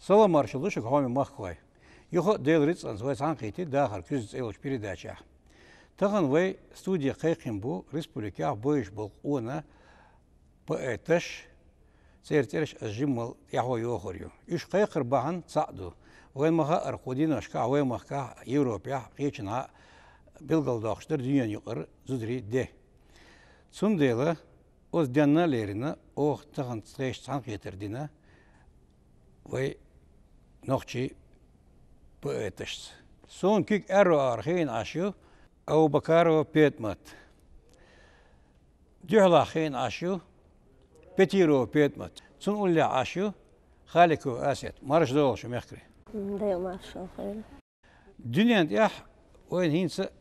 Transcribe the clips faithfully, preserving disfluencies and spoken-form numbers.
Салам-маршалла ду шуга, хьоме махкахой. Юха а Делан рицкъанца вай цхьаьнакхийттий дахар куьзга цӀе йолчу передачехь. Тахана вай студе кхайкхина бу республикехь бевзаш болу къона поэташ, церан цӀераш ас жимма тӀаьхьо йохур ю. Уьш кхайкхар бахьана цхьаъ ду. Вайна ма-хаъара, кху дийнашкахь вайн махкахь, Европехь, кхечанхьа билгалдоккхуш дара дуьненан юкъара зударийн де. Цундела оцу денна а лерина, оха тахана тхешца цхьаьнакхетар дина вай нохчийн поэташца. Суна куьг аьрру агӀор хиъна Ӏаш ю Абубакарова ПетӀамат. Дуьхьалахь хиъна Ӏаш ю Петирова ПетӀамат. Цунна уллехь Ӏаш ю Халикова Асет. Марша догӀийла шу, мехкарий. Дела маршалла хуьлда. Дуьнен тӀехь вайна хӀинца а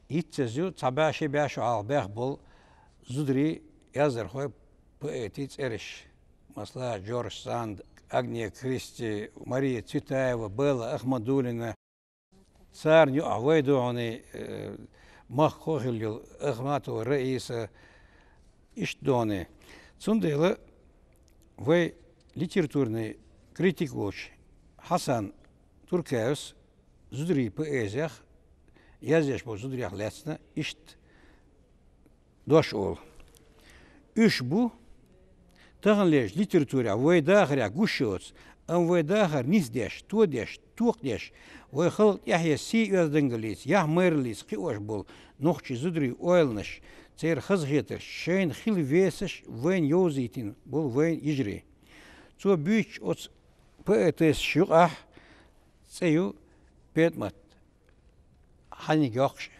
йицъеза ю цхьа бӀе шо, ши бӀе шо хьалха баьхна болу зударийн, яздархойн, поэтийн цӀераш. Масала, Джордж Санд, Агния Кристи, Мария Цветаева, Белла Ахмадуллина. Царна юкъахь вай ду хьуна, э, махкахо а хилла йолу Ахматова Раиса, иштта ду хьуна. Цундела вай литературный критик волчу Хьасан Туркаевс зударийн поэзех язъеш болчу зударех лаьцна иштта дош олу. Уьш бу таханлерчу литературехь вай дахарехь гуш йоцу, амма вай дахар нисдеш, тодеш, токхадеш, вай халкъан тӀаьхье сий-оьздангаллица, яхь-майраллица кхиош болу нохчийн зударийн ойланаш, церан хазахетарш, шайна хила весаш вайна йовзийтина болу вайн йижарий. Цо буьйцучу оцу поэтессаш юкъахь цӀе ю ПетӀамат. Хьаниг йоккхуш.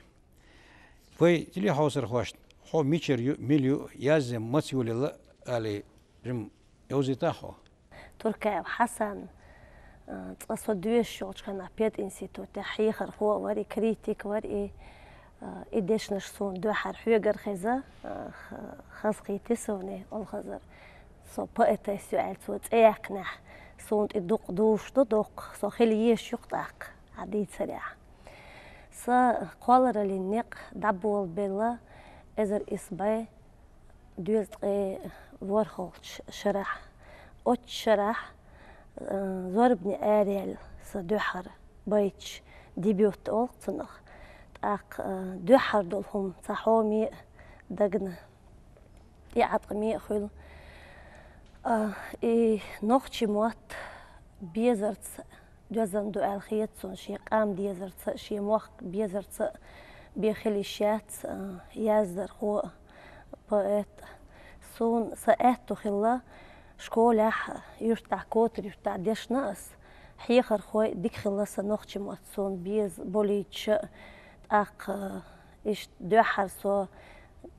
Вай телехьовсархошна хьо мичара ю, мила ю, язъян маца йолаелла алий, жимма йовзийтахьа хьо? Туркаев Хьасан, а, цкъа со доьшуш йолчу хенахь пединститутехь хьехархо а вара и, критик а вара и, а, и дешнаш суна дуьххьара хьоьгара хеза, а, х-, хазахийти суна и олхазар. Со поэтесса ю аьлла цо цӀе яьккхинехь, суна тӀе дукха дузуш ду доккха, со хила езаш ю-кх тӀаккха, хьан дийцарехь. Сан кхоллараллин некъ дӀаболабелла эзар исс бӀе дезткъе ворхӀалгӀачу шарахь. Оццу шарахь, э, зорбане араяьлла сан дуьххьара байташ, дебют олу-кх цунах. ТӀаккха, э, дуьххьара долу хӀума цхьа хьоме а дагна тӀеӀаткъаме а хуьлу. А, и нохчийн мотт безарца доьзна ду аьлла хета суна, шен къам дезарца а, шен мохк безарца а бен хила йиш яц, а, яздархо а, поэт а. Суна сан аьтто хилла школехь а, юьртахь, Котар-Юьртахь дешна ас, хьехархой а дика хилла сан нохчийн мотт суна беза болуьйтуш а, тӀаккха, а, Иштта дуьххьара со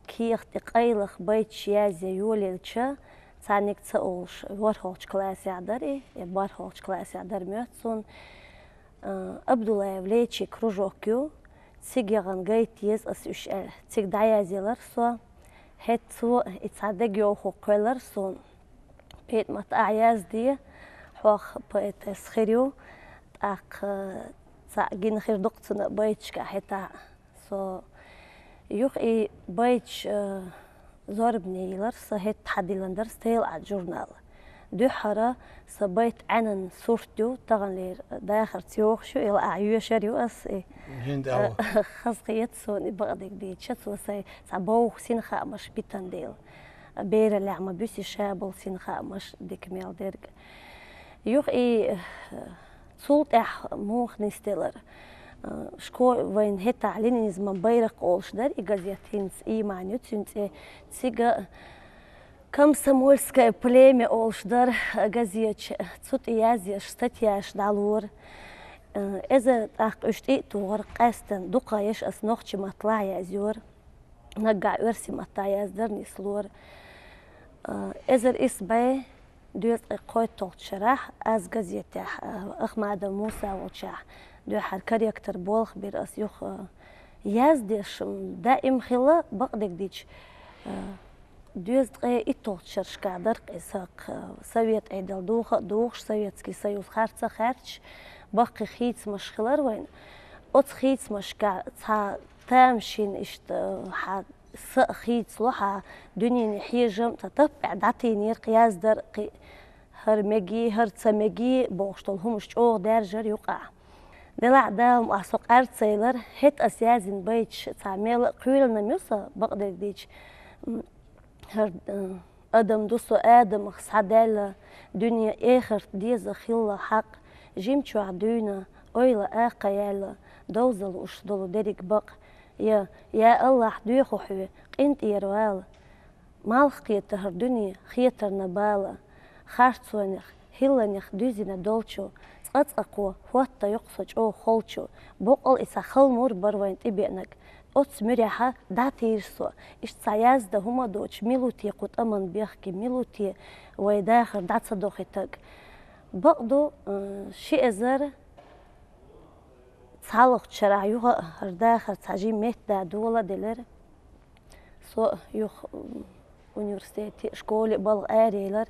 кехат тӀе къайлаха байташ язъян йолаелча, цхьаьнниг ца олуш, ворхӀалгӀачу классехь дара и, я бархӀалгӀачу классехь дара моьтту суна, а, Абдуллаев Лечин кружок ю, цига яхана гайта еза ас уьш аьлла, цига дӀаязъелара со. ХӀетте цо и цхьа дегайовхо кхоьллира суна. ПетӀамат, ахь язде, хьох поэтесса хир ю, тӀаккха цхьаъ гина хир ду-кх цунна байташкахь хӀетахь. Со юха и байташ, э, зорбане йиллира, сан хӀетахь диллина дара Стелла Ӏад журнал. Дуьххьара сан байт Ӏаьнан сурт ю, таханлера дахарца йохуш ю, и лаахь йоьшур ю ас и. ХӀинца, э, хазахета суна и бакъдерг дийцича, цо сайн цхьа бовха синхаамаш битина дела. Бераллехь ма буьсу ша болу синхаамаш дика мел дерг. Юха и, э, цул тӀаьхьа муха нисделара. Э, шко-, вайн хӀетахь ленинизман байракх олуш дара и газет, хӀинца ийман ю цуьнан цӀе. Цига «Комсомольское племя» олуш дара газеташ, цу тӀе язъеш статьяш дӀалора. Э, эзар тӀаккха уьш тӀе а тухура, къаьстина дукха еш ас нохчийн маттахь язйора. Наггахь оьрсийн маттахь яздара нислора. Э, эзар исс бӀе дезткъе кхойтталгӀачу шарахь «Аз» газетехь, э, Ахмадов Муса волчохь дуьххьара корректор болх бира ас юха, э, яздеш, м, даим хилла бакъдерг дийцича, э, дезткъе итталгӀачу шерашкахь дара-кх и сан, э, совет Ӏедал духа а духуш, Советский Союз харц а хаьрчаш, баккхий хийцамаш хилар вайн. Оцу хийцамашкахь цхьа тамашийна иштта, хьан са а хийцало, хьан дуьненан хьежам а, цхьа таппехь дӀатийнера-кх яздар а кхин. хӀара меги, хӀара ца меги бохуш долу хӀумаш чӀогӀа даьржира юкъахь. Делахь а Дала мукъ лахь со къаьрцаялар, хӀета ас яздина байташ цхьа мел а кхоьлина ма ю сан, бакъдерг дийцича. М, хӀара, э, адам ду со Адамах схьадаьлла, дуьне эхарт деза хилла хьакъ, жимчохь дуьйна ойла акха яьлла, довза лууш долу дерриг бакъ. Я, я АллахӀ, доьху хьоьга, къинтӀера вала. Малх кхета хӀара дуьне, хетарна бала, харцонех, хӀилланех дуьззина долчу, цкъа-цкъа кхо хӀотта йоккху со чӀогӀа холчу, боккъал и цхьа хала мур бара вайн тӀебеанарг. Оццу муьрехьа дӀатийра со, иштта цхьа яздан хӀума доцуш, мила ву те кху тӀаман бехке, мила ву те вай дахар дӀа ца дохийтарг. Бакъду, э, ши эзар цхьалгӀачу шарахь юха а хӀара дахар цхьа жима метта да дола а делира. Со юха, м, университете, школе балха араелира.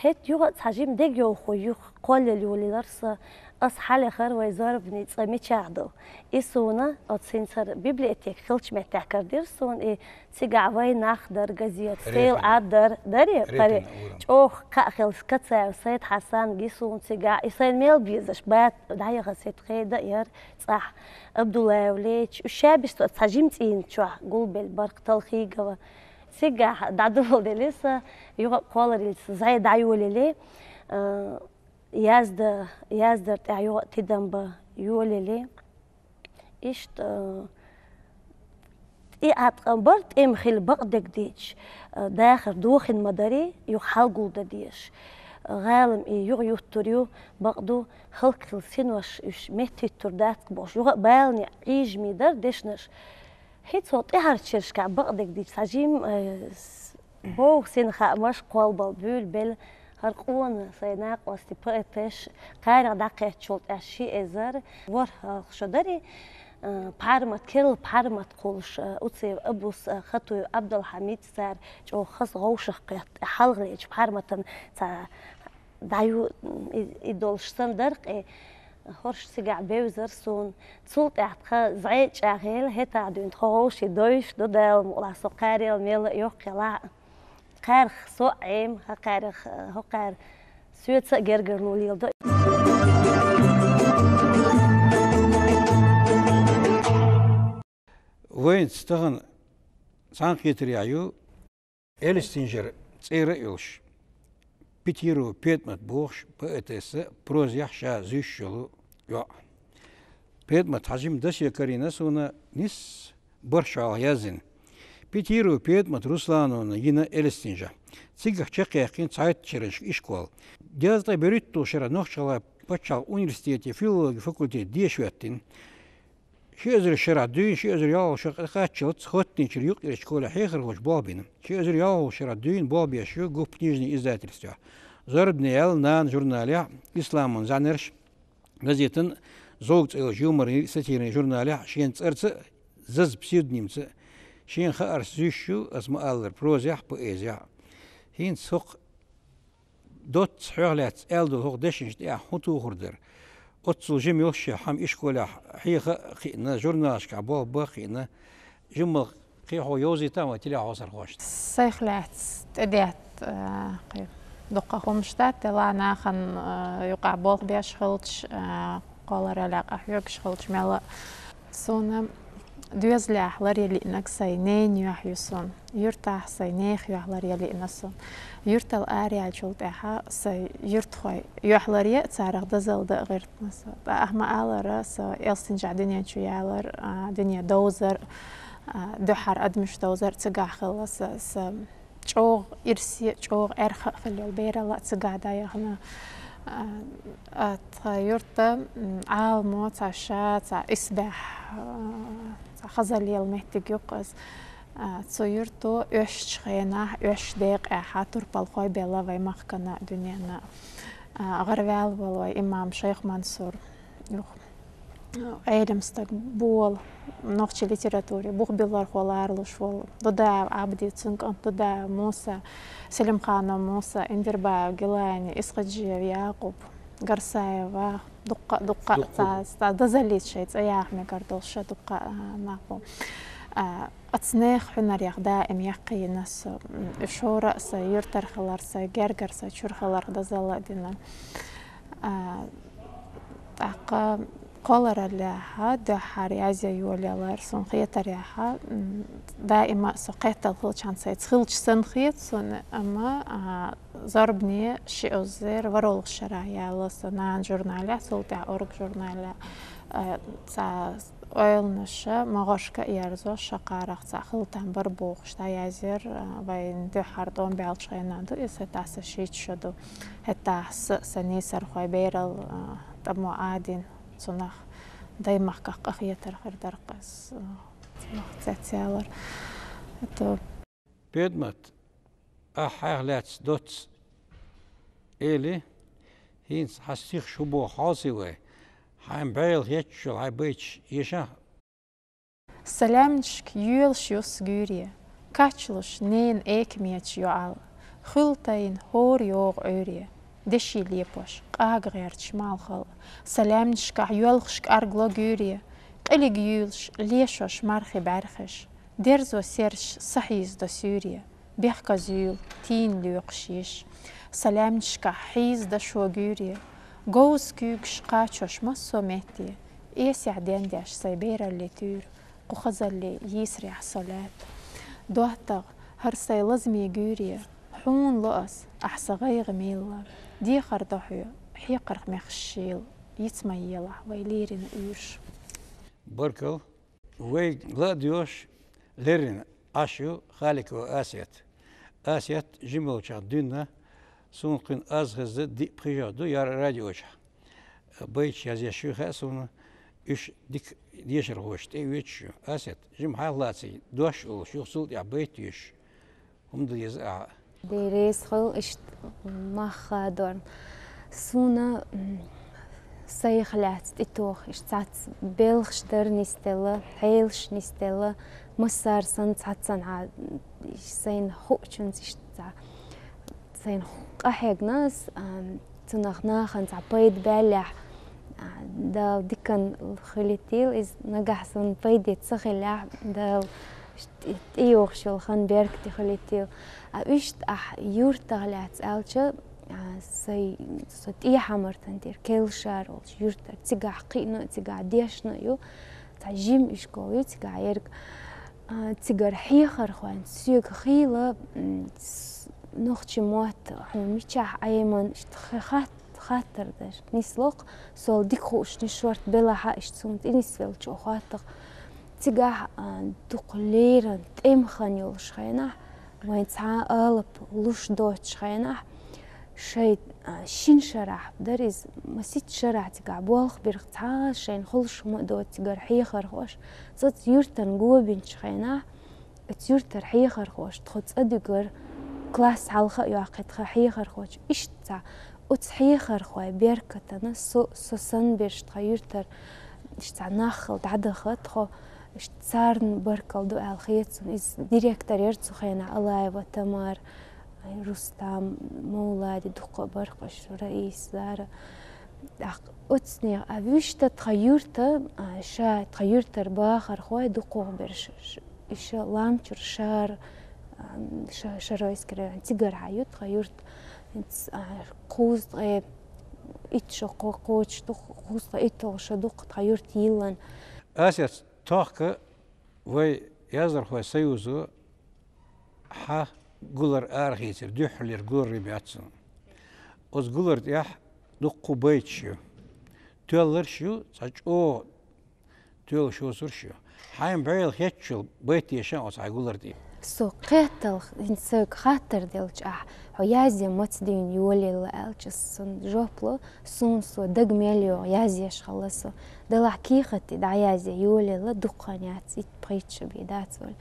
ХӀетта юха а цхьа жима дегайовхо юха кхоллаелла йолаелира со. Ас хьалехара вай зорбанийн цӀа мичахь ду. И суна оцу хӀинца хӀара библиотека хиллачу меттехь карадира суна, и цигахь «Вайн нах» дара газета, «Сейл Ӏад» дара, дарий, Репина кхари, урам. ЧӀогӀа кхаъ хилла Кацаев Сайд-Хьасан гира суна цигахь. И сайна мел безаш бат дӀаяхана сетта хеда яра цӀахь Абдуллаев леча, уьш шабиш со цхьа жима цӀийна чохь гулбелла барх талхийгава. Цигахь дӀадоладелира со, юха а кхолларалц зӀе дӀайолаелла, а, язда-, яздар тӀехь юха а тидам бан йолаелла. Иштта, а, тӀеӀаткъам бар, тӀема хила бакъдерг дийцича, а, дахар дохийна ма дарий, юха хьалгулдан дезаш. ГӀалам и юха юттур ю, бакъду, хӀаллакьхилла синош уьш меттахӀиттур дац бохуш, юха а баланийн Ӏийжамий дара дешнаш. ХӀинца хӀокху тӀаьхьарчу шерашкахь бакъдерг дийцича, цхьа жима, э, с-, бовха синхаамаш кхоллабала буьйлабелла хӀара къона сайн накъостий поэтеша, кхарах дӀакхеттачул тӀаьхьа ши эзар ворхӀалгӀа шо дарий, э, Пхьармат, керла Пхьармат кхуллуш, э, Уцеев Абус, э, Хатуев Абдалхьамид цара чӀогӀа хаза вовшахкхетта, тӀе хьалхалечу Пхьарматан цхьа дӀаю-, и, и долуш санна дара-кх, хӀорш цигахь бевзара суна. Цул тӀаьхьа тхан зӀе чӀагӀъелла, хӀетахь дуьйна тхо вовшийн довзуш ду, Дала мукъ лахь со кхарел мелла а йоккхаелахь а. Кхарах со а Ӏема, хӀокхарах, хӀокхара соьца а гергарло леладо. Вайнца тахана цхьаьнакхетарехь ю Элстинжера цӀера а йолуш, Петирова Петмат бохуш поэтесса прозехь ша зуьйш йолу йоӀ. Петмат хьажим даше карийна суна, нисса бархӀ шо хьалха яздина. Петирова Петмат Руслановна йина Элстинжа. Цигахь чекхъяьккхина цхьайттачу шерашка ишкол. Дезткъе берхӀитталгӀа шарахь Нохч-ГӀалгӀайн пачхьалкхан университете филологи факультет деша хӀоьттина. Ши эзар шарахь дуьйна, ши эзар ялхалгӀа шо тӀекхаччалц хӀоттийначу юккъерчу школехь хьехархочун болх бина. Ши эзар ялхалгӀа шарахь дуьйна болх беш ю Гуп книжный издательствехь. Зорбане яьлла «Нана» журналехь, «Исламан зӀаьнарш» газетан «Зовг» цӀе йолчу юморийн, сатирийн журналехь шен цӀарца а, Заза псевдонимца а. Шен хаарш зуьйш ю, ас ма-аллара, прозехь а, поэзехь а. ХӀинца хӀокху доцца хьоьху лаьцна аьлла долу хӀокху дешнашна тӀехь хӀун тухур дара? Оццул жима йолуш шен хӀума ишколехь хьеха а хиъна, журналашкахь болх бан а хиъна, жимма кхин хьо йовзийтахьа вайн телехьовсархошна. Сайх лаьцна тӀедетта, а, кхин дуккха хӀумнаш дац, делахь нахана, а, юкъахь болх беш хилча, а, кхоллараллехь къахьоьгуш хилча мелла а. Суна доьзалехь ларъян лиънарг сайн ненан юьхь ю суна. Юьртахь сайн нехан юьхь ларъян лиъна суна. Юьртал араяьллачул тӀаьхьа сайн юьртахойн юьхь ларъян а, царах дозалла дан а гӀиртина со. ТӀаккха ма-аллара, со Элстинжехь дуьнен чу ялар, а, дуьне довзар, а, дуьххьара адамаш довзар цигахь хилла сан, сан чӀогӀа ирсе а, чӀогӀа аьрха а хилла йолу бералла а цигахь дӀаяхана. А, а, тхан юьртан, м, Ӏаламо цхьа ша, цхьа исбаьхьа, а, цхьа хаза лела меттиг ю-кх иза. А, цу юьрто оьшучу хенахь, оьшучу декъехь турпалхой белла вайн махкана а, дуьненна а. А, гӀараваьлла волу вайн имам Шайх Мансур. Юха Ӏелам стаг, бола, нохчийн литературе бух биллархо ларалуш волу Дудаев Ӏабди, цуьнан кӀант Дудаев Муса, Селимханов Муса, Индирбаев Гилани, Исхаджиев Якъуб, Гарсаев Вах, дуккха а, дуккха а, дуккха а, цхьа, цхьа дозаллица шайн цӀе яха мегар долуш дуккха а, а, нах бу. А, оцу нехан хьуьнарех даим яккхийна со, м, и шора а со, юьртара хилар со, гергара со, чуьра хиларх дозалла а дина. А, тӀаккха кхоллараллехьа, дуьххьара язъян йолаялар, суна хетарехьа, м, даима а со кхеттал хилчхьана сайца хилча санна хета суна, амма, а, зорбане ши эзар ворхӀалгӀа шера яьлла со «Нана» журналехь, цул тӀаьхьа «Орг» журналехь, а, цхьа ойланаш а, могӀаршка а ерзо, шаккхарах цхьа хила там бар бохуш дӀаязъяр, а, вайн дуьххьара тӀом баьллачу хенахь ду иза, хӀетахь сан шийтта шо ду. ХӀетахь сан, сан нийсархой берал, а, тӀамо Ӏадийна, цунах даймахках къахетар хир дара-кх иза, а, цунах цецъялар. ХӀета Педмат, ахь хьайх лаьцна доцца эли, хӀинца хьан стихаш хӀун боху хьовсий вай, хьайна бӀегӀал хеташ йолу хьайн байташ эшахь. Сан лаьмнашка йоьлуш ю сан гуьйре, качлуш ненан экамечу йоӀал, хуьлу тайна хӀора йогӀу Ӏуьйре, деши лепош, къага гӀерташ малхал. Сан лаьмнашкахь йоьлхуш кӀаргло гуьйре, къилиг юьйлуш, лешош мархи бӀаьрхиш, дерзо серш сахьийзадо суьйре, бехказа юьйлу тийна лоькхуш йиш. Сан лаьмнашкахь хьийзадо шо гуьйре, говза куьйгаш кхачош массо а метте, эсехь дендеш сайн бераллин туьйра, кху хазаллин йийсарехь со лаьтта. ДоттагӀа, хӀара сайн лазаме гуьйре, хьуна ло ас, ахь сан гӀайгӀа мелла, дехар до хьоьга, хьекхарх мехаш шийла, йиц ма елахь вай леррина уьйраш. Баркалла. Вайга ла а доьшуш, леррина Ӏаш ю Халикова Асет. Асет жима йолчохь дуьйна, суна кхин аз хезна диъ-пхи жо ду яра радиочохь. Байташ язъеш ю хаьа суна, уьш дика дешархоша тӀеоьцуш ю. Асет, жима хьайх лаций, дош а олуш, юха цул тӀаьхьа байт а йоьшуш. ХӀума дан еза ахьа. Дерриг хила иштта мах хадорна. Суна, м, сайх лаьцна тӀетоха иштта цхьацца белхаш дар нисделла, хьелаш нисделла, массара санна цхьаццанхьа, м, сайна хуучунца иштта цхьа, сайна ху-, къахьегна ас, ам, цунах нахана цхьа пайда баьллехь, а, Дала диканна хилийтийла, иза нагахь санна пайде ца хилехь, Дала ш-, тӀе-, тӀейогӀуш йолу хан беркате хилийтийла. А уьш тӀехь юьртах лаьцна аьлча, а, сай, со тӀехьа мартан тӀера келшар волчу юьртара. Цигахь кхиъна а, цигахь дешна а ю, цхьа жима ишкол ю цигахь ерг. А, цигара хьехархойн соьга хийла, м, с-, нохчийн мотт хьуна мичахь Ӏеман, иштта х-, хат-, хаттар деш нисло-кх, сол дика хуушний шорта белахь а, иштта суна тӀе нисвеллачо хотту-кх. Цигахь, а, дукха леррина тӀеман хан йолуш хенахь, вайн цхьа а алапа луш доцучу хенахь, шайн, а, шина шарахь дара иза, масийтта шарахь цигахь болх бира-кх цхьа а шайна хуьлуш хӀума а доцу цигара хьехархоша, цӀа-цӀа юьртана го бинчу хенахь, оцу юьртара хьехархоша тхо цӀа дуьгура, класс хьалха а йоккхий тхан хьехархочун, иштта цхьа оцу хьехархойн беркатана со, со санна берш тхан юьртара иштта цхьа нах хилла дӀадаха тхо, иштта царна баркалла ду аьлла хета суна. Иза директор яра цу хенахь, Алаева Тамара, Рустам, Мовлади, дуккха а бара-кх уьш, Раиса, Зара. ТӀаккха оцунах, а вуьшта тхан юьрта, а, ша, тхан юьртара бахархой дукхах берш, ш-, иша Ламчура Шара, а, Ша-, Шаройский район, цигара хьан ю тхан юрт. ХӀинца, а, кхузткъе итт шо кхо-, кхочуш ду-кх, кхузткъе итталгӀа шо ду-кх тхан юрт йиллина. Асет, тохка вай яздархойн союзо хьан гулар арахийцира, дуьххьарлера гулар баьццана. Оцу гулар тӀехь дуккха байташ ю. Тоьлларш ю, цхьа чӀогӀа тоьлуш йоцурш ю. Хьайна бӀегӀал хетачул байт эшахь оцу хьайн гулар тӀе. Со кхеттал хӀинца сайга хаттар делча ахь, хьо язъян маца дуьйна йолаелла аьлча, сан жоп ло, суна со дага мел йогӀу язъеш хилла со. Делахь кехат тӀе дӀаязъян йолаелла дукха хан яц, итт-пхийтта шо бен дац валла.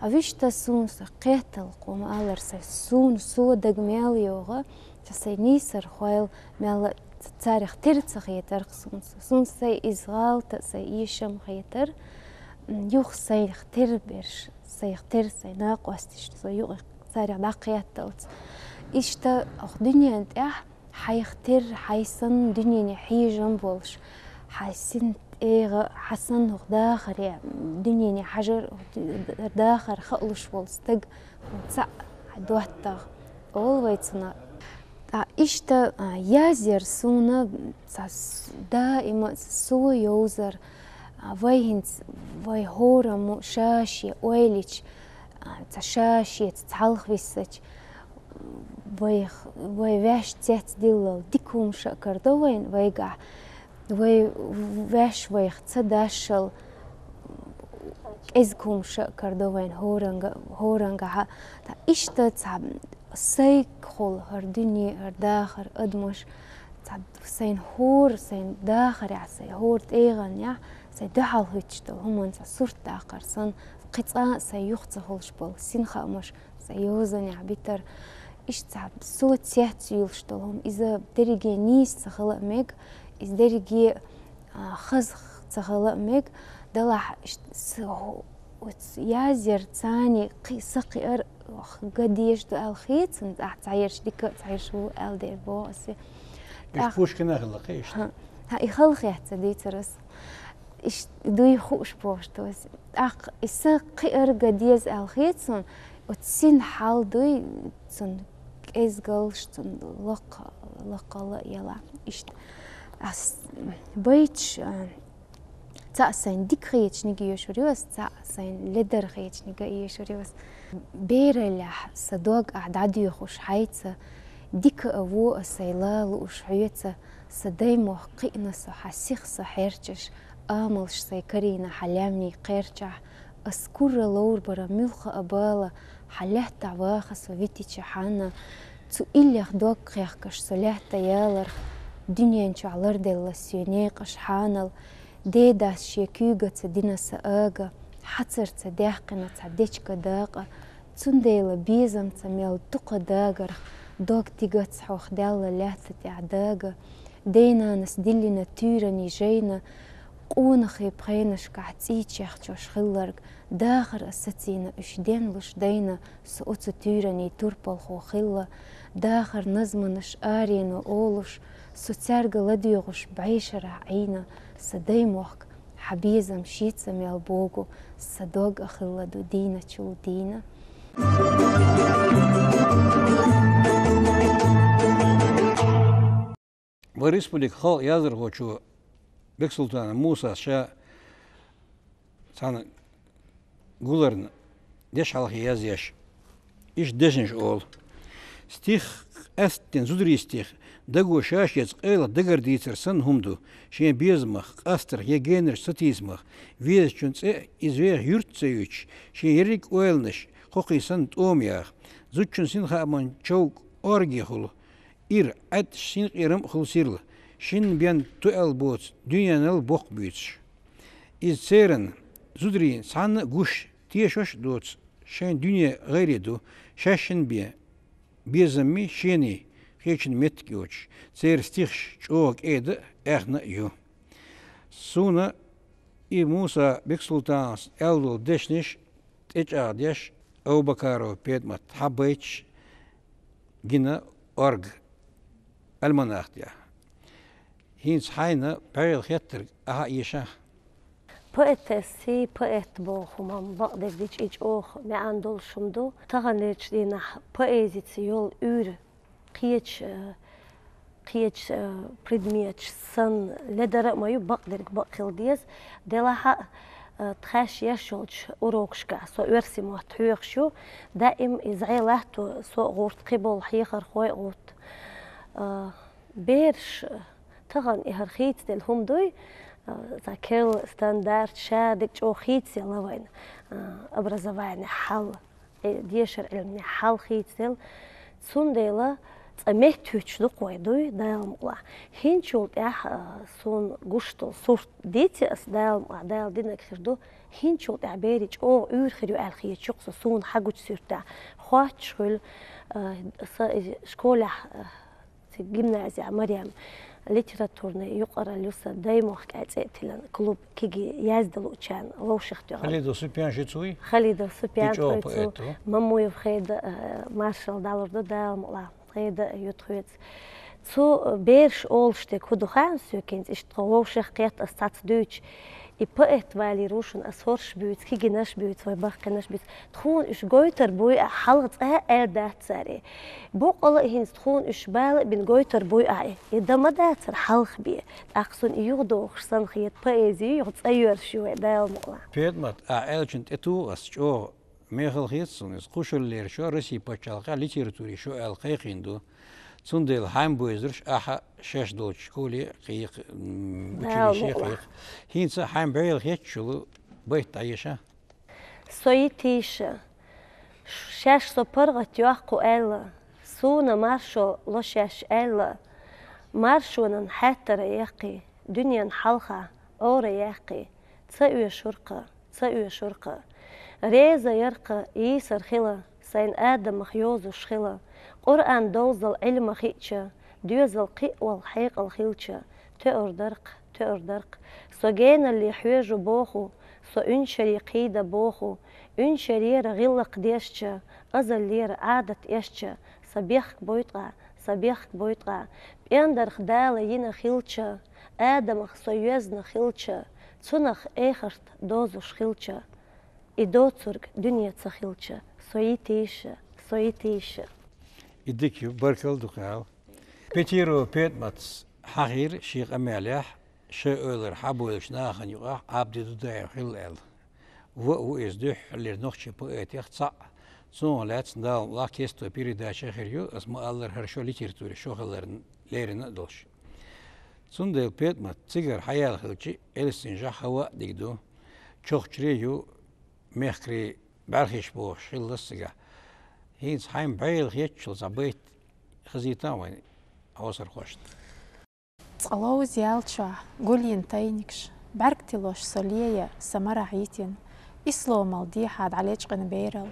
А вуьшта суна со кхеттал кхо ма аллара сай, суна со дага мел йогӀу, ца сайн нийсархойла мелла ц-, царах тера ца хетара-кх суна со. Суна сайн иза гӀалат а, сайн эшам хетара, м, юха сайх тера берш, сайх тера сайн накъосташ, со юкъе царах дӀакхетталц. Иштта оха дуьнен тӀехь хьайх тера, хьайн санна дуьнене хьежам болуш, хьайн син Эгъа хьасан хӀокху дахаре, дуьнене хьажар, дахар хаалуш волу стаг цхьаъ доттагӀа олу вай цунах. Ткъа иштта, а, язъяр суна цхьа с-, даима со йовзар, а, вай хӀинца, вай хӀораммо ша-шен ойлича, а, цхьа ша-шеца цхьалха виссача, вайх-, вай ваьш цецдиллал дика хӀумаш а карадо вайна, вайгахь, вай ваьш вайх ца дашал кӀезиг хӀумаш а карадо вайна хӀоранга-, хӀорангахьа. Ткъа иштта цхьа сайгахула хӀара дуьне, хӀара дахар, адамаш, цхьа сайна хӀора, сайна дахарехь, сайн хӀора тӀегӀанехь, сайн дуьхьал хӀуьттуш долу хӀуманца сурт даккхар санна, кхин цкъа а сайн юха ца хуьлуш болу синхаамаш, сайн йозанехь битар. Иштта цхьа со цецйуьйлуш долу хӀума, иза дерриге нийса ца хила а мега, иза дерриге, а, хаза ца хила а мега, делахь иштта с-, хӀу-, оцу язъяр царний кхи-, са кхиар га дезаш ду аьлла хецна, ахь цхьаерш дика а, цхьаерш ву аьлла дер боху аса. Уьш ТӀаккха Пушкина хилла кхин иштта. ХӀа, хӀа, и хала хетта ца дийцар аса. Иштта дуй хууш бохуш ду аса. ТӀаккха и са кхиар га деза аьлла хецна, оцу син хьал дуй, цунна кӀезгалш, цунна лакха-, лакхалла а яла. Иштта ас байташ, а, цхьаъ сайн дика хеташ ниг йоьшур ю ас, цхьаъ сайн ледар хеташ ниг а йоьшур ю ас. Бераллехь сан дог ахь дӀадоьхуш хьайца, дика а, вон а сайн ла лууш хьоьца, сан даймохк кхиъна со хьан сих со хьерчаш, амалш сайн карийна хьан лаьмнийн кхерчахь, ас курра ловр бара муьлхха а бала, хьан лаьттахь ваха со витича хьанна, цу иллех дог кхехкаш со лаьтта яларх, дуьнен чохь ларделла соьн некъаш хьанал, дедас шен куьйгаца дина сан ага, хьацарца даьккхина цхьа дечка дакъа, цундела безамца мел дукха дагарх, дог тигац хьох даьлла лаьтта тӀехь дага, дей-нанас диллина туьйранийн жайна, къонахий пхенашкахь цӀий чехчош хилларг, дахар а сацийна уьш денлуш дайна, со оцу туьйранийн турпалхо хилла, дахар назманаш арено олуш, со цаьрга ладоьгӀуш бӀешарахь Ӏийна, сан даймохк, хьан безам шеца мел богу, сан дог а хилла ду дийначул дийна. Вайн республикан халкъан яздархочо Бексултанов Мусас ша цхьана гуларна дешхьалхе язъеш, иштта дешнаш олу. Стих къаьсттина зударийн стих, даго ша-шеца къайлаха дагардийцар санна хӀума ду, шен безамах, къастарх я генарчу сатийсамах, везачун цӀе а, иза веха юьрт а ца юьтуш, шен ерриг а ойланаш, кхокхий санна тӀома яха. Зудчун синхааман човга оргехула, ира, Ӏаьтташ синкъерам а хуьлу сирла, шинна бен тоьал боцу дуьненал боккха буьйцуш. Иза церан, зударийн, цхьанна а гуш, тешош а доцу, шайн дуьне гӀайре ду, шаьшшинна бен, безаммий, шений кхечун меттиг йоцуш, церан стихаш чӀогӀа кӀеда а, аьхна а ю. Суна и Муса Бексултановс аьлла долу дешнаш тӀечӀагӀдеш, Абубакарова ПетӀамат, хьан байташ гина орга альманах тӀехь. ХӀинца хьайна пхьегӀа хеттарг ахьа а еша. Поэтесси, поэт боху хӀума бакъдерг дича и чӀогӀа маьӀна долуш хӀума ду. Таханлерчу дийнахь поэзица йолу уьйр кхечу, э, кхечу, э, предметаш санна ледара а ма ю, бакъдерг бакъ хила деза. Делахь а, э, тхаьш еш йолчу урокашкахь со оьрсийн мотт хьоьхуш ю, даим иза гӀе латто со а гӀурт, кхиболу хьехархой а гӀурт. Э, бераш, э, тахана и хӀара хийцаделла хӀума дуй, э, цхьа керла стандарт, шадерг чӀогӀа хийцаелла вайна, э, образование хьал. Э, дешар Ӏилманехь хьал хийцаделла. Цундела цкъа меттахӀуьттуш ду-кх вай дуй, Дала мукъалахь. ХӀинчул тӀаьхьа, а, суна гуш долу сурт дийци ас, Дала мукъалахь, Дала динарг хир ду. ХӀинчул тӀаьхьа берийн чӀогӀа уьйр хир ю аьлла хеташ ю-кх со, суна хьагучу суьртехь. Хоттуш хуьлу, а, сан и школехь, а, Цигахь гимназехь Марем литературный юкъаралла ю сан, даймохк аьлла цӀе а тиллина, клуб кегий яздан луучарна вовшахтоьхна. Халидов Супьян ши цуй? Халидов Супьян, и чӀогӀа тхоьца поэт ву. Мамуев Хеда, э, маршалла дӀалур ду, Дала мукъалахь, Хеда ю тхоьца. Цу бераш олуш дерг хӀун ду хаьий соьга, иштта тхо вовшех кхетта ас цхьацца дуьйцуш, и поэт валийра шуна ас хӀорш буьйцу, кегийнаш буьйцу, вай баккхийнаш буьйцу. Тхуна уьш гойтур буй ахь, хьалха цкъа а аьлла дац цара и. Боккъала а хӀинца тхуна уьш бала а бина гойтур буй ахь и. И дан ма дацара хьалха бен. ТӀаккха суна и юхадохуш санна хета, поэзи юха цӀа йоьрзуш ю вай, Дала мукъалахь. Петамат, ахь аьллачун тӀетуху ас чӀогӀа. Мехала хета суна иза. Кхушарлера шо Россин пачхьалкхехь литературин шо аьлла кхайкхийна ду. Цундела хьайна бовзарш ахьа шаьш долчу школе кхайкха, м, Дала училище мукъалахь. Кхайкха. ХӀинца хьайна бӀегӀийла хетачул байт дӀаеша. Со йитийша. Шаьш со паргӀат йоккху аьлла, суна маршо ло шаьш аьлла, маршонан хьаьттара яьккхи, дуьнен хьалха Ӏора яьккхи, ца оьшуркха, ца оьшуркха. Реза яркха йийсар хила, сайна Адамах йозуш хила, Къуръан довзал Ӏилма хиъча, доьзал кхиъвал хьекъал хилча, тоьур даркх, тоьур даркх. Со геналле хьоьжу боху, со уьншаре кхийда боху, уьншарера гӀиллакх дешча, азаллера Ӏадат эшча, сан бехк бойткъа, сан бехк бойткъа. ПӀендарх Дала йина хилча, Адамах со йоьзна хилча, цунах эхарт дозуш хилча, и доцург дуьне ца хилча, со йитийша, со йитийша. И дика ю, баркалла ду кхел. Петирова Петаматас хьахийра шен къамелехь, шайн ойлар хьабойлучу нахана юкъахь Ӏабди Дудаев хилла аьлла. Ву а ву иза дуьххьарлера нохчийн поэтех цхьаъ. Цунах лаьцна Дала мукъалахь кесто передача хир ю, ас ма-аллара, хӀара шо литературин шо хиларна лерина а долуш. Цундела Петамат, цигара хьаяьлла хилча, Эльсинжахь хӀаваъ дика ду. Чохчаре ю, мехкарий бӀаьрхиш бохуш хилла цигахь. ХӀинца хьайна бӀегӀийла хетачул цхьа байт хазийта вайн хьовсархошна. Цкъа ловза яьллачохь гулйина тайникаш, бӀаьрг тилош со лея, сан марахь йитина, исломал дехьа дӀалечкъина берал,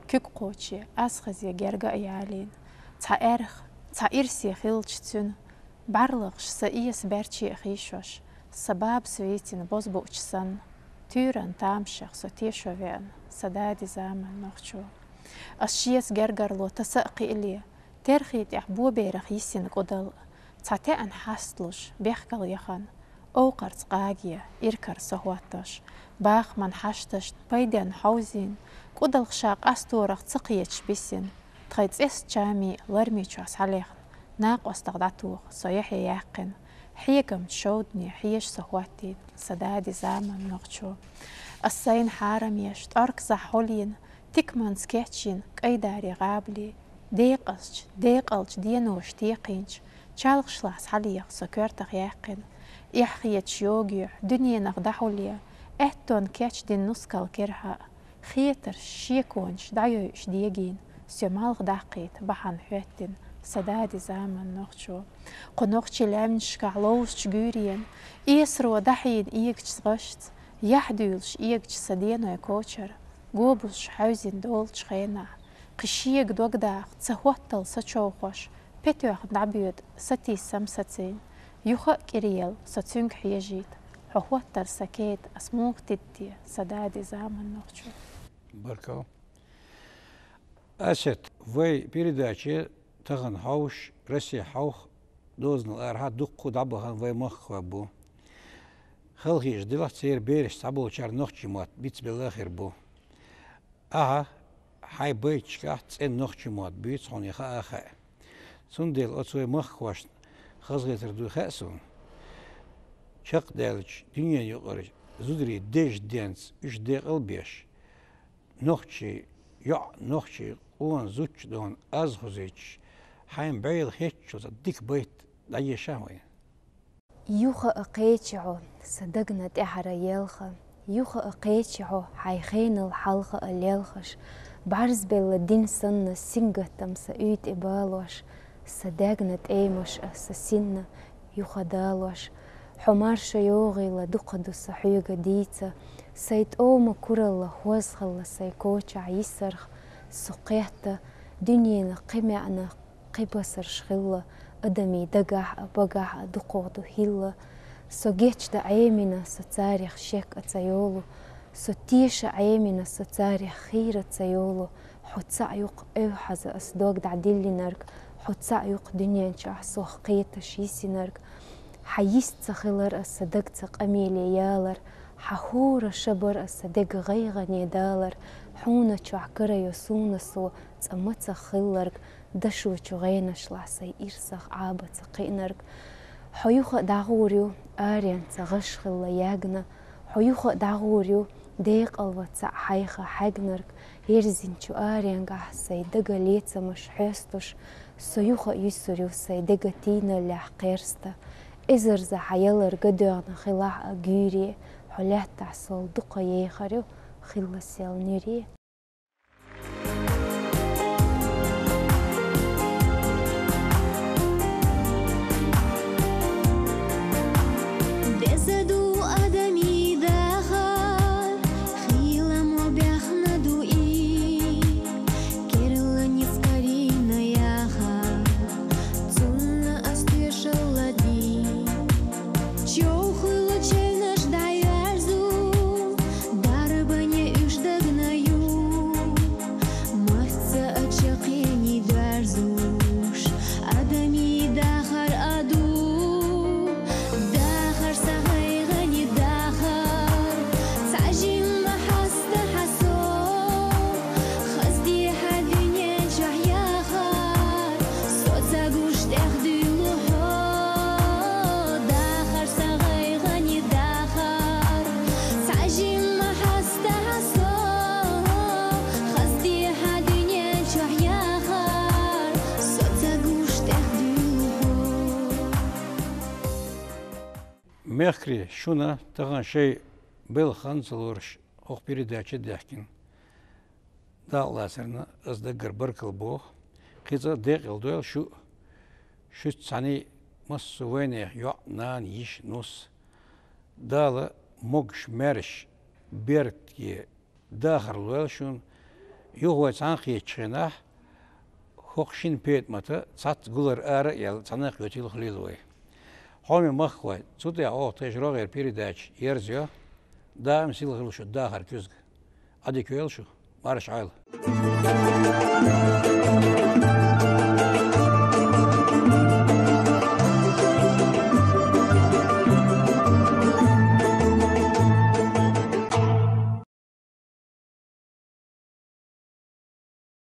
куьг кхоче, аз хаза герга а ялийна, цхьа аьрха, цхьа ирсе хилча цуьнан, бӀаьрлагӀаш сан эса баьрче а хийшош, сан бабас вийцина бозбуучу санна, туьйранан тамашех со тешо веана, сан дади заман нохчо. Ас шеца гергарло таса а кхиале, терхи тӀехь боберах йисина кӀудал а, цхьа теӀан хьасталуш, бехкал яхана, овкхарца къагае, иракара со хӀоттош, бахаман хьашташна пайденна хьовзийна, кӀудалх ша къасторах ца кхеташ бисина, тхайн цӀеста чамий лармичохь схьалехна, накъостах дӀатоха со яхье яьккхина, хьегамчу шовдане хьежа со хӀоттийна, сан дади заман нохчо. Ас сайна хьарамеш, тӀоркзахь хьулйина, тикманца кечйина кӀайдаре гӀабали, декъазчу, декъалчу деноша текхийначу чалхашлахь схьалеха со коьртах яьккхина, эхь хеташ йогу юьхь дуьненах дӀахьулъе, аьттон кечдина нускал кирхьа а, хетарш, шеконаш дӀайойуш дегийна, соь малх даккхийта бахьана хӀоьттина, сан дади заман нохчо. Кху нохчийн лаьмнашкахь ловзучу гуьйренан, эсаро дӀахьийна эгачу гӀашца, яхь дуьйлуш эгачу сан денойн кочара, гобузаш хьаьвзина долучу хенахь, кхин шега догдаха ца хӀоттал сачовхош, петоьхна дӀабоьду сатийсам сацийна, юха а кӀиръелла со цуьнга хьежийта, хьо хӀоттар сан кеда, ас муха тидде, сан дади заман нохчо. Баркалла. Асет, вай передаче тахана хьовсуш, Россе хьовха, дозанал арахьа дуккха а дӀабахана вай махкахой бу. Халахеташ делахь, церан бераш цхьаболчара нохчийн мотт бицбелла а хир бу. Ахьа хьайн байташкахь цӀена нохчийн мотт буьйцу хьуна и хаа а хаьа. Цундела оцу вай махкахошна хазахетар дуй хаьа суна. Чекхдаьллачу дуьненан юкъара зударий дезачу денца уьш декъал а беш, нохчийн йоӀ, нохчийн къона зудчун дона аз хозуьйтуш, хьайна бӀегӀийла хетачул цхьа дика байт дӀаеша вайна. Юха а кхечи хьо, сан дагна тӀаьхьара елха, юха а кхечи хьо, хьайн хенал хьалха а лелхаш, бӀарзбелла дин санна сингаттам сан уьйтӀе балош, сан даьгна тӀемаш а сан синна юха далош. Хьо марша йогӀийла дукха ду сан хьоьга дийца, сайн тӀома куралла хозхалла сайн кочахь йисарх, со кхетта, дуьненах кхин маьӀна, кхин басарш хилла, адамийн дагахь а, багахь а дукхагӀа ду хӀилла. Со гечдан Ӏемина, со царех шек а ца йолу, со теша Ӏемина, со царех хийра ца йолу, хьо цхьаъ юкъа эвхьаза ас дог дӀадиллинарг, Хьо цаӀ ю-кх дуьнен чохь сох кхеташ йисинарг. Хьан йист ца хилар аса, даг ца къамеле ялар. Хьан хӀора ша бар аса, дега гӀайгӀане далар. Хьуна чохь кара йо суна со, цӀа мацах хилларг. Дашочу гӀенашлахь сайн ирсах Ӏаба ца кхиънарг. Хьо юха а дӀагӀур ю, аренца гӀаш хилла ягна. Хьо юха а дӀагӀур ю, декъалва цаӀ хьайха хьегнарг. Ерзинчу аренгахь сайн дага лецамаш хьоьстуш, со юха а юьсур ю сайн дега тийналлехь кхерста. Эзарза хьан ялар гадоьгӀна хилахь а гуьйре, хьо лаьттахь сол дукха ехар ю, хилла сел нуьре. Деза ду адамийн дахар, хийла мо баьхна ду и, керла ницкъ карийна яхар, цунна ас тоьшалла ди. Човхуьйла чевнаш дӀайоьрзу, дарбане уьш дагна ю. Маца а чаккхений доьрзуш, адамийн дахар а ду. Дахар сан гӀайгӀане дахар, цхьа жимма хьаста хьан со. Хазде хьан дуьнен чохь яхар, со ца гуш тӀехдуьйлу хьо. Дахар сан гӀайгӀане дахар, цхьа жимма хьаста хьан со. Хазде хьан дуьнен чохь яхар, со ца гуш тӀехдуьйлу хьо. Мехкарий, шуна тахана шайн белхан ца лоруш хӀокху передача даьхкина дакъалацарна ас даггара баркалла боху. Кхин цкъа декъала дойла шу, шуьца цхьаьний массо а вайнех йоӀ, нана, йиша, нус. Дала могуш, маьрша, беркате дахар лойла шуна. Юха вай цхьаьна кхетачу хенахь, хӀокху шина ПетӀамата цхьацца гулар ара а яьлла, цхьаьна кхетийла хуьлийла вай. Хьоме махкахой, цу тӀехь оха тхешан рогӀера передача ерзайо. Даим сийлахь хуьлда шу дахар куьзга. Ӏадика йойла шу, марша Ӏойла.